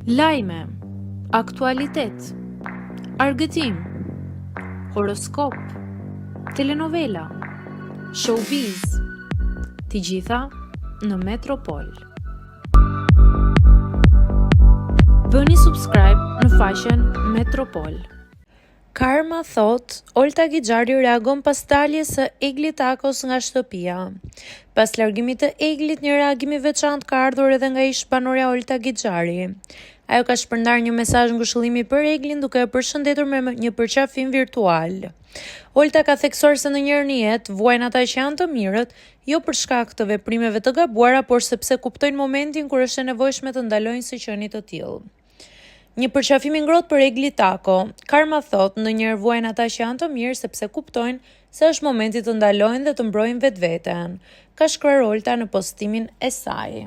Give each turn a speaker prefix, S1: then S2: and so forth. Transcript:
S1: Lajme, aktualitet, argëtim, horoskop, telenovela, showbiz, të gjitha në Metropol. Bëni subscribe në faqen Metropol. Karma thotë, Olta Gixhari reagon pas daljes së Egli Takos nga shtëpia. Pas largimit të Eglit, një reagim i veçantë ka ardhur edhe nga ish-banorja Olta Gixhari. Ajo ka shpërndarë një mesazh ngushëllimi për Eglin duke e përshëndetur me një përqafim virtual. Olta ka theksuar se ndonjëherë në jetë vuajnë ata që janë të mirët, jo për shkak të veprimeve të gabuara, por sepse kuptojnë momentin kur është e nevojshme të ndalojnë së qeni të tillë. Një përqafim i ngrohtë për Egli Tako. Karma thotë, ndonjëherë vuajnë ata që janë të mirë sepse kuptojnë se është momenti të ndalojnë dhe të mbrojnë vetveten, ka shkruar Olta në postimin e saj.